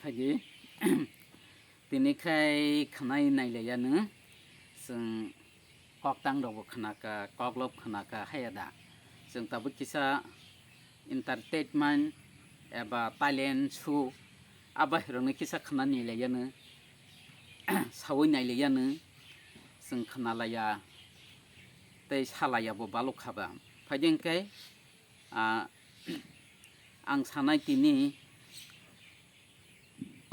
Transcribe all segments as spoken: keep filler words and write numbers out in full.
Agi, tini khai khwnai nailaiyano, chwng koktang rokbo khwnakha, koklop khwnakha, haya da. Chwng tabuk kisa entertainment eba talent show, a bahai rokno kisa khwna nailaiyano, sawi nailaiyano, chwng khwnalaiya tei salaiyabo balok kha ba. Phaidi hwnkhe, ah, ang sanai tini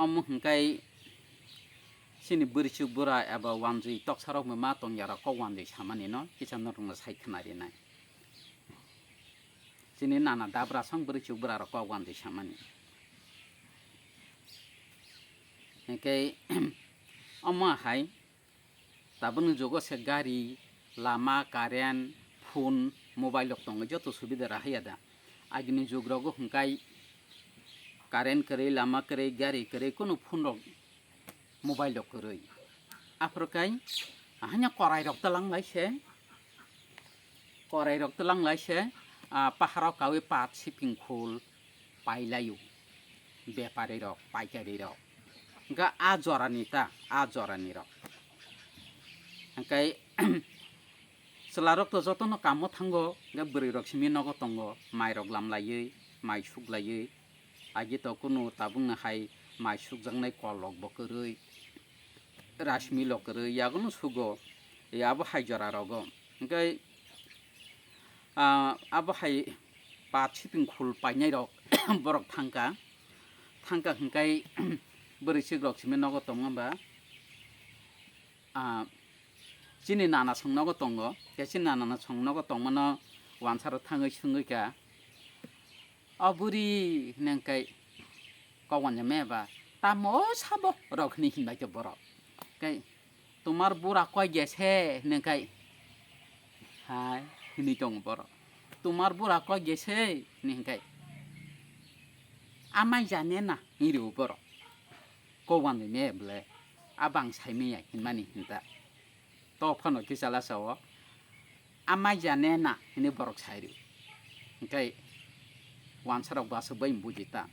omo hwnkhe chini bwrwichwk bura eba wanjwi toksarok ma tongyarok kok wanjwi samani no kisa norokno sai khwna rinai. Chini nana dabra song bwrwichwk burarok kok wanjwi samani. Hwnkhe omo hai tabukni jugo se gari, lama, current, phone, mobile rok tongo, joto subida rahaiya da. Agini jug rogo hwnkhe current kwrwi, lama kwrwi, gari kwrwi, kunu phone rok, mobile rok kwrwi. Aphuru kai ahanya korai rok twlang lai se, korai rok twlang lai se, ah, paharo kawi pat siping khul pai laio, bepari rok, paikari rok. Hwnkhe a jorani ta, a jorani rok. Hwnkhe chwla rok to jotono kamo thango, hwnkhe bwrwi rok simi nogo tongo, mai rok lam laiwi, mai suk laiwi. Agi to kunu tabukno hai mai sukjaknai kol rok bo kwrwi, rasmi rok kwrwi, yagono sugo, ya abo hai jora rogo. Hwnkhe, ah, abo hai pat siping khul painai rok borok thangkha, thangkha hwnkhe bwrwi chwk rok simi nogo tongma ba, ah, chini nana song nogo tongo, khe chini nana song nogo tongmano wansa rok thangwi swngwi kha. O buri hwnwi hwnkhe kok wanjwi maya ba, "Tamo sabo?" rok hwnwi hinbai khe borok. Khe, "Tumar bura koi gese?" hwnwi hwnkhe, hai hwnwi tongo borok. "Tumar bura koi gese?" hwnwi hwnkhe, "Amai jane na," hwnwi rwo borok. Kok wanjwi maya bwle, "Abo ang sai maya," hinmani hinta. To phano kisa lasa o, "Amai jane na," hwnwi borok sai rw. Hwnkhe wansa rok bo aswk bai buji ta.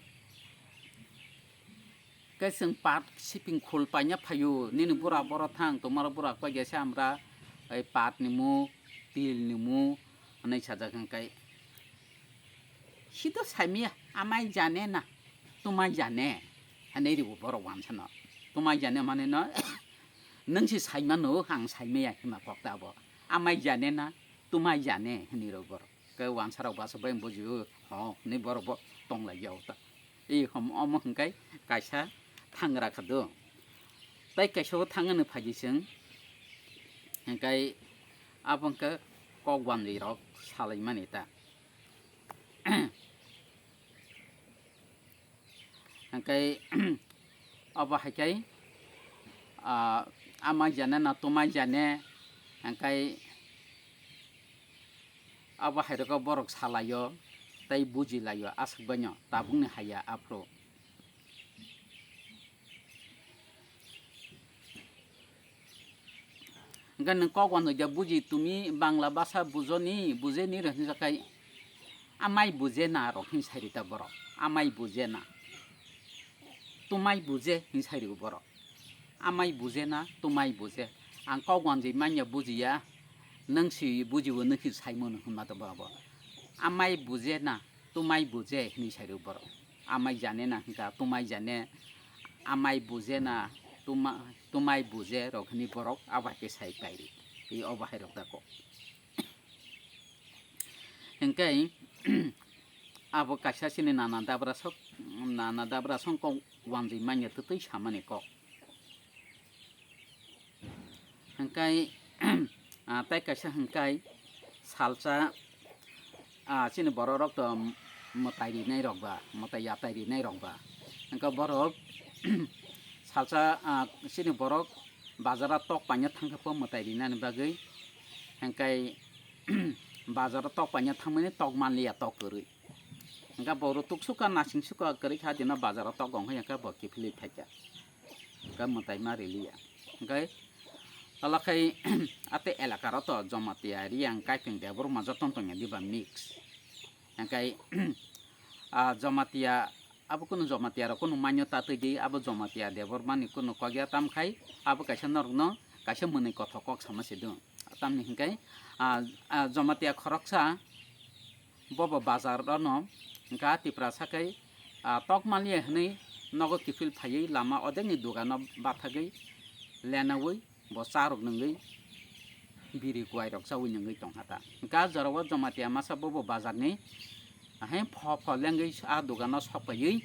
Khe chwng pat siping khul paina phaio, "Nini bura boro thang, tomaro bura koi gese amra, ei pat ni mu, til ni mu," hwnwi sajak hwnkhe. Sito saimaya, "Amai jane na, tumai jane," hwnwi rwo borok wansano. "Tumai jane" mane no, "Nwng se saimano, ang saimaya," hwnma kok ta abo. "Amai jane na, tumai jane," hwnwi rwo borok. Khe wansa rok baso bai bujio, "Ho," hwnwi borok bo tong lai ya o ta. I hom omo hwnkhe kaisa thangra kha do. Tai kaisa o thangani phaidi chwng, hwnkhe abo hwnkhe kok wanjwi rok salaimani ta. Hwnkhe abo hai khe, ah, amai jane na tumai jane, hwnkhe abo hai rokhe borok salaio tei bujilaio aswk baino tabukni haiya aphuru. Hwnkhe nwng kok wanjwi khe buji tumi Bangla bhasha bujoni, bujeni rw hwnjakhai, "Amai buje na" rok hwn sai rita borok. "Amai buje na, tumai buje" hwn sai rw borok. "Amai buje na, tumai buje." Ang kok wanjwi manya bujiya, nwng si bujibo nwng si saimano hwnma to bo abo. "Amai buje na, tumai buje" hwnwi sai rw borok. "Amai jane na" hwnkha, "Tumai jane." "Amai buje na, tuma-, tumai buje" rok hwnwi borok abo hai khe sai pairi. I obo hai rok da kok. Hwnkhe abo kaisa chini nana dabra sok, nana dabra song kok wanjwi manya twtwi samani kok. Hwnkhe, ah, tei kaisa hwnkhe salsa, ah, chini borok rok to mwtai rinai rok ba, mwtai yatai rinai rok ba. Hwnkhe borok salsa, ah, chini borok bazar o tok paina thangkha pho mwtai rinani bagwi. Hwnkhe bazar o tok paina thangmani tok manliya, tok kwrwi. Hwnkhe bo rwtuk sukha, nasing sukha kwrwi kha, dino bazar o tok wngkha, hwnkhe bo kiphilwi phaikha. Hwnkhe mwtai ma riliya. Hwnkhe alo khai ate elaka ro to Jamatia, Riyang, Kaipeng, Debbarma jotono tongya diba mix. Hwnkhe, ah, Jamatia abo kunu Jamatia rok kunu manyo ta twi di, abo Jamatia Debbarma ni kunu kok ya, tam khai abo kaisa norok no kaisa mwnwi kothok kok sama se do. Tamni hinkhe, ah, ah, Jamatia khoroksa bobo bazar o no hinkha Tiprasa khai, ah, tok maliya hinwi nogo kiphil phaiwi lama odekni dogano bathagwi lenaui bo cha rok nungwi biri kuai rok chaui nungwi tongkha ta. Hinkha jorao Jamatia masa bobo bazar ni ahai pho pho lengwi a dogano sok phaiwi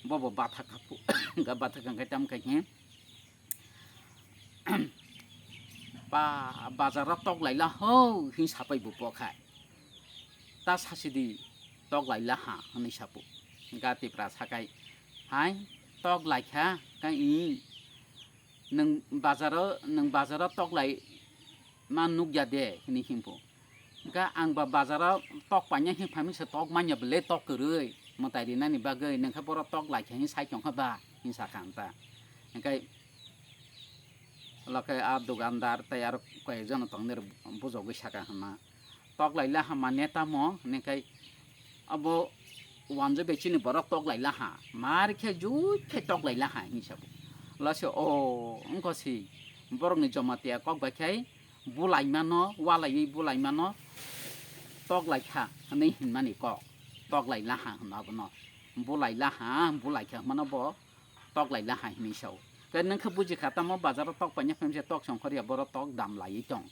bobo bathakha phu-, hinkha bathakha hinkhe tam khai khe ba bazaro tok laila ho hin sapai bo bo khai. Ta sasidi tok laila ha hinwi sapo. Hinkha Tiprasa khai hai tok laikha kai i nwng bazaro nwng bazaro tok lai ma nukya de hinwi himpo. Hinkha ang ba bazaro tok paina hin phamisa tok manya bele tok kwrwi mwtai rinani bagwi nungkha boro tok laikha hin sai tongkha ba hin sakha ang ta. Hinkhe Ola khe a dogandar tei aro koi ekjono tongni rok bujogwi saka hwnma. Tok laila ha mane tamo hwnwi khai abo wanjwi bai chini borok tok laila ha. Mar khe jui khe tok laila ha hinwi sabo. Ola se o wngkha si borokni Jamatia kok bai khai bulai mano, walaiwi bulai mano tok lai kha hwnwi hinmani kok. Tok laila ha hwnma abono. Bulai la ha, bulai kha hwnmano bo tok laila ha hinwi sao. Khe nung khe buji kha tamo bazaro tok paina phaimse tok songkhor ya boro tok dam laiwi tong.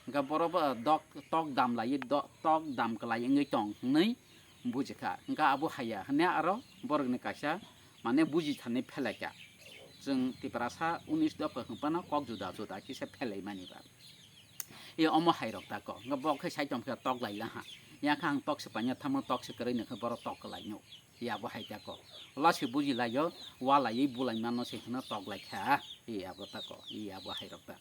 Hinkhe boro bo dok-, tok dam laiwi do-, tok dam kwlai wngwi tong hinwi buji kha. Hinkhe abo haya hwnwi aro borokni kaisa mane buji thani phelai kha. Chwng Tiprasa unis dopha hwnphano kok juda juda kisa phelai mani ba. E omo hai rok ta kok. Hinkhe bo khe sai tong khe tok laila ha. Ya khe ang tok se paina thamo tok se kwrwi nokhe boro tok kwlai no. Yabo hai tako. Ola se buji laio, walaiwi bulai mano se hino tok lai kha. Yabo tako, yabo hai rok ta.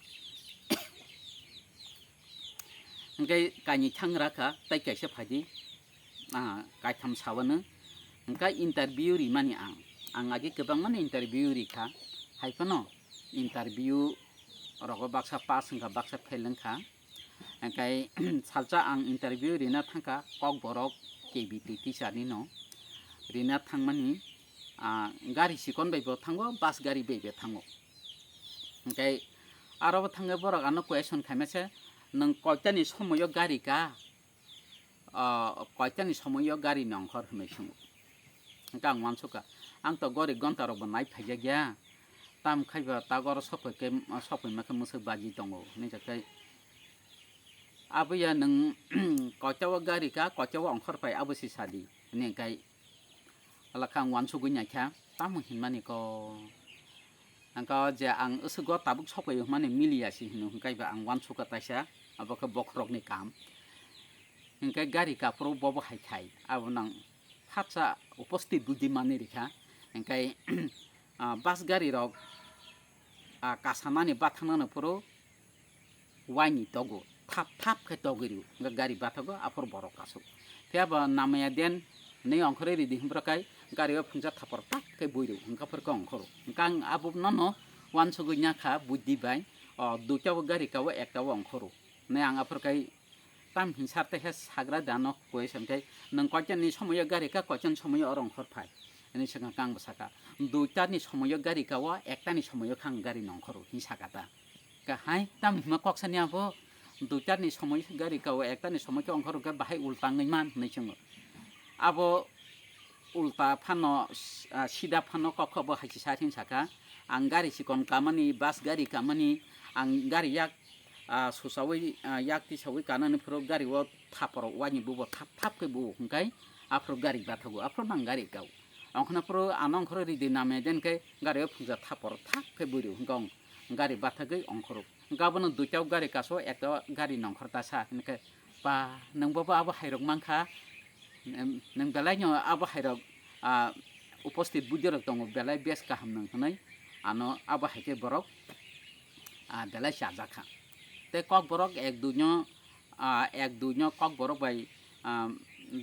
Hinkhe kaini thangra kha, tai kaisa phaidi, ah, kaitham sawano. Hinkhe interview rimani ang. Ang agi kwbangmani interview ri kha. Hai phano interview rogo baksa pass wngkha, baksa fail wngkha. Hinkhe salsa ang interview rina thangkha Kokborok K B T teacher ni no. Rina thangmani, ah, gari sikon bai bo thango, bus gari bai bo thango. Hinkhe aro bo thangwi borok ano question khaima se, "Nwng koitani somoio gari ka?" Ah, koitani somoio gari nongkhor hinwi swngo. Hinkhe ang uansukha, ang to gori gonta rokbo nai phaijak ya. Tam khaiba tagoro sokoi khe, sokoi ma khe mwswk baji tongo hinwi khe, "Abuya nwng koitao gari ka, koitao ongkhor phai abo se sadi," hinwi khe alakha ang uansugwi naikha, tamo hinmani ko. Ang kha je ang aswk go tabuk sokoi hwnmani miliya si hino hwnkhe ba ang uansukha taisa, abo khe bokhorokni kam. Hinkhe gari kaphuru bobo hai thai, abo nang phatsa uposthit buidi manwi rikha. Hinkhe, ah, bus gari rok, ah, kasanani bathangnani phuru waini togo, thap thap khe togwi rw, hinkhe gari bathago, aphuru borok kasuk. Phiya bo namaya den, nwi ongkhorwi ridi hwnphro khai, gari o phungsa thapor thap khe bui rw, hinkhe aphuru khe ongkhoro. Hinkhe ang abo nono uansugwi nyakha, buidi bai, o, duita o gari ka o, ekta o ongkhoro. Nai ang aphuru khai, tam hinsar tei khe sagra dano koi sam khai, "Nwng koichani somoyo gari ka, koichani somoyo oro ongkhor phai?" Hinwi swkang khe ang bo sakha, "Duitani somoyo gari ka o, ektani somoyo khe ang gari no ongkhoro," hinwi sakha ta. Khe hai, "Tamni hwnma kok sani abo? Duitani somoi gari ka o, ektani somoi khe ongkhor khe bahai ulta wngwi man," hinwi swngo. Abo ulta phano, ah, sida phano kok khe bo hai se sa hin sakha, "Ang gari chikon kamani, bus gari kamani, ang gari yak, ah, susawi, ah, yak tisawi kanani phuru gari o thapor waini bubo thap thap khe buo hwnkhe aphuru gari bathago, aphuru nang gari kao." Ongkhorna phuru ano ongkhorwi ridi namya den khe gari o phungsa thapor thap khe bui rw hwnkhe ong gari bathagwi ongkhoro. Hwnkhe abono duita o gari kaso, ekta o gari nongkhor ta sa hwnkhe, "Ba, nwng bobo abo hairok mankha, nwng, nwng belai no abo hairok, ah, uposthit bujo rok tongo, belai bes kaham nwng," hwnwi ano abo hai khe borok, ah, belai chajakha. Tei Kokborok ek dui no, ah, ek dui no Kokborok bai, ah,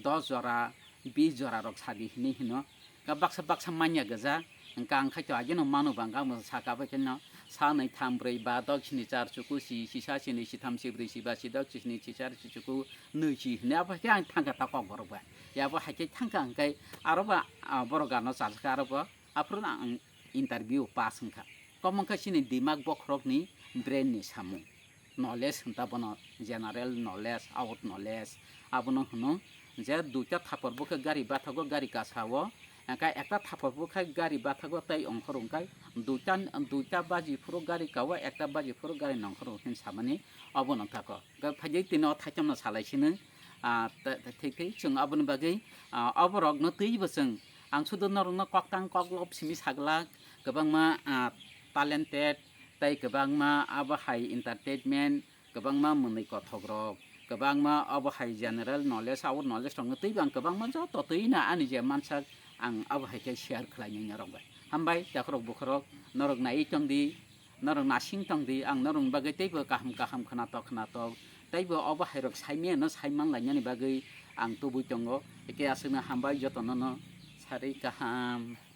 dos jora, bis jora rok sadi hinwi hino. Ka baksa baksa manya gaja, hwnkhe ang khaito ageno mano ba, hwnkhe ang bo saka bai kheno, Sa nai tham brwi ba dok sini char chuku si, si sa sini si tham si brwi si ba si dok si sini si char si chuku nwi si hwnwi abo khe ang thangkha ta kokborok ba. Yabo hai khe thangkha hwnkhe aro ba, ah, borok gano chajakha aro bo aphuru ang interview pass wngkha. Komo wngkha chini dimak bokhorokni brain ni samung. Knowledge hwnta bono general knowledge, out knowledge. Abono hwno je duita thapor bwkhe gari bathago gari kasao, hwnkhe ekta thapor bwkhe gari bathago tei ongkhor wngkhe duita, duita baji phuru gari kao, ekta baji phuru gari nongkhor wngkhe samani obo nongthako. Hwnkhe phaidi tino thaithamno salai sino, ah, te-, te-, thik thik chwng aboni bagwi, ah, oborokno twibo chwng, ang sudu norokno koktang koklop simi saglak, kwbangma, ah, talented, tei kwbangma abo hai entertainment, kwbangma mwnwi kothokrok, kwbangma abo hai general knowledge, out knowledge rokno twibo ang kwbangma joto twino ani je mansak ang abo hai khe share khlainai norok bai. Hambai takhorok bukhorok, norok naiwi tongdi, norok nasing tongdi, ang norokni bagwi teibo kaham kaham khwnatok khwnatok, teibo obo hairok saimano saiman lainani bagwi ang tubui tongo. Eke aswkno hambai jotono no sarwi kaham.